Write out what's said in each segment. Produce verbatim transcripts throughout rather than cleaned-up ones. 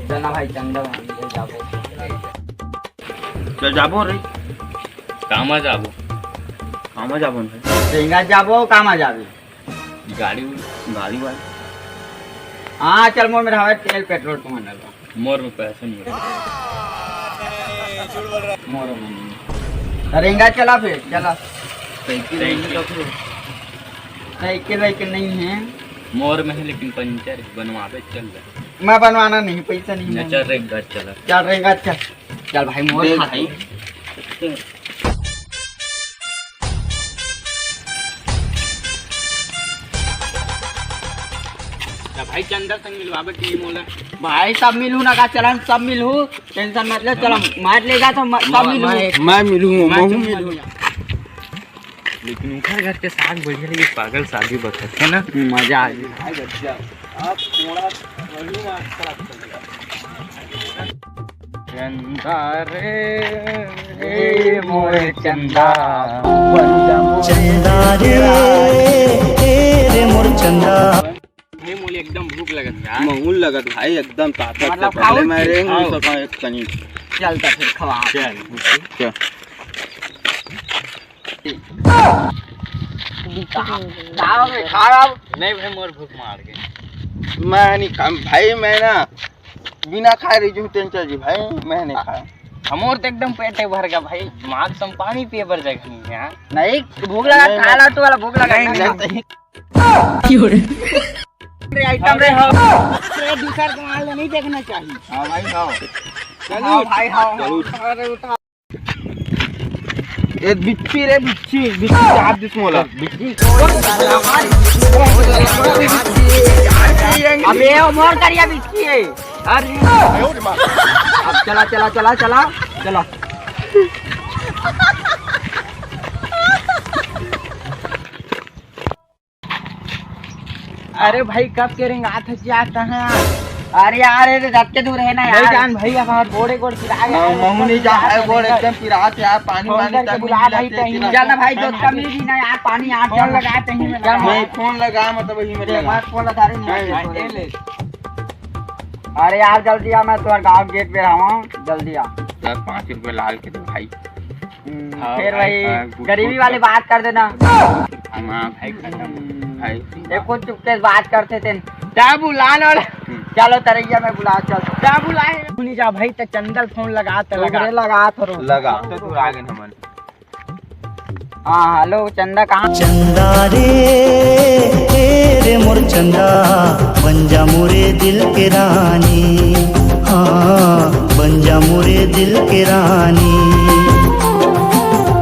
चल ना भाई, चंदा मांगे जाबो। चल जाबो रे। कामा जाबो? कामा जाबो रे? रेंगा जाबो, कामा जाबे? गाड़ी, गाड़ी वाला। हाँ, चल मोर में हवे तेल पेट्रोल कौन लगा? मोर में पैसा नहीं है। मोर में नहीं। रेंगा चला फिर, चला। Cycle, cycle. साइकिल वाइकिल नहीं है। मोर में है लेकिन पंचर है, बनवावे चल जा। मैं बनवाना नहीं, पैसा नहीं ना, है। चल रेंगा चला। चल रेंगा चल। चल भाई मोर दे खा भाई। ले। भाई चंदा संग मिलवावे टीम वाला। भाई सब मिलू ना का चलन, सब मिलू, टेंशन मत ले, चलन मार लेगा तो म-, सब मिलू। मैं मिलू, मैं महू मिलू। लेकिन उनका घर के साग बढ़िया लगे, पागल साग भी बकत है ना। मजा आ गया। चंदा रे, ए मोरे चंदा, चंदा रे, ए रे मोर चंदा। नहीं मोले एकदम भूख लगत है यार। महूल लगत भाई, एकदम ताकत मतलब से पहले खाओ मैं कि रेंग खाओ। सका एक कनी। चल तो फिर खवा। चल। क्या? खाओ बे, खाओ। नहीं भाई, मोर भूख मार के। मैं नहीं खा भाई, मैं ना बिना खाए रही जूँ टेंशन जी भाई, मैं नहीं खा। हमोर तो एकदम पेट है भर गया भाई, मार सम पानी पिए बर जगह नहीं है। नहीं, भूख लगा, नहीं, खा ला तू वाला भूख लगा। नहीं, नहीं, नहीं। रे आइटम रे, हाँ। रे दूसर के माल नहीं देखना चाहिए। हाँ भाई, हाँ। चलो भाई, हाँ। चलो। अरे उठा। ए बिच्छी रे, बिच्छी, बिच्छी चाप दिस मोला। बिच्छी। अबे ओ मोर करिया बिच्छी है। अरे। अब चला, चला, चला, चला, चला। अरे भाई, कब के रेंगात है, क्या कहाँ? अरे यार, ये तो जब के दूर है ना नहीं यार। जान भाई, हमारे गोड़े गोड़ पिरा गया है। महू नहीं जा है, गोड़ एकदम पिरात यार, पानी फोन वानी करके तक बुला नहीं भाई, लगते, कहीं पिरात। चल ना भाई, दोस्त का मिल जी ना यार, पानी यार, फोन चल। लगा कहीं में चल लगा। नहीं, फोन लगा, मतलब, वही में ये लगा। बात फोन लगा रहे नहीं, नहीं, नहीं, नहीं। अरे यार, जल्दी आ, मैं तुम्हारे गाँव गेट पे रहा हूँ, जल्दी आ। दस पाँच रुपए लाल के दे भाई। हम्म, हाँ फिर भाई, वही हाँ, गुड, गरीबी गुड वाली कर। बात कर देना। हाँ भाई, खत्म। हम्म, भाई। देखो, चुपके से बात करते थे। क्या बुला ना? हम्म। चलो, तरैया में बुला, चल। क्या बुलाए? सुनी जा भाई, तो चंदल फोन लगा, तो लगा। तोरे लगा, थोड़ा। लगा। तो तू आ गए हमन। हाँ, हेलो, चंदा कहाँ? चंदा रे, ए रे मोर चंदा, बन जा मोरे दिल के रानी, हाँ, बन जा मोरे दिल के रानी।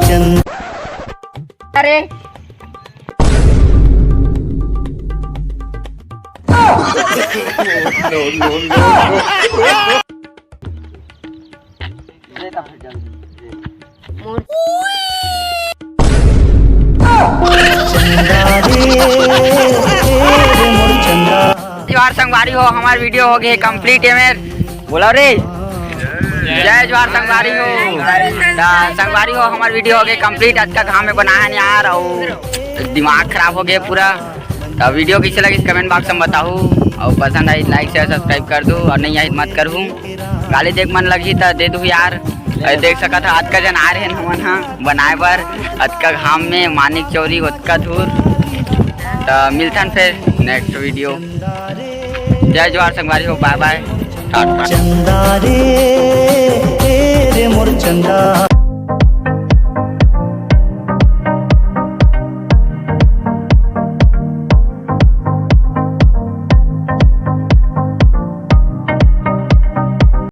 चंदा अरे। जोहार संगवारी हो, हमार वीडियो हो गए complete एमेर। बोला रे, जय जोहार संगवारी हो। त संगवारी हो, हमार वीडियो हो गए complete। आज का घाम में बनाए हन यार, और दिमाग खराब हो गए पूरा। त वीडियो कैसे लगिस comment box में बताहू, और पसंद आई like share subscribe कर दू, और नहीं आई मत करहू। गाली देख मन लगही त दे दू यार। अरे देख सकत हा, अतका जन आ रहे हमन हा बनाए बर, अतका घाम में मानिक चौरी ओतका धूर। त मिलथन फिर next वीडियो। जय जोहार संगवारी हो, bye bye, टाटा। चंदा रे, ए रे मोर चंदा।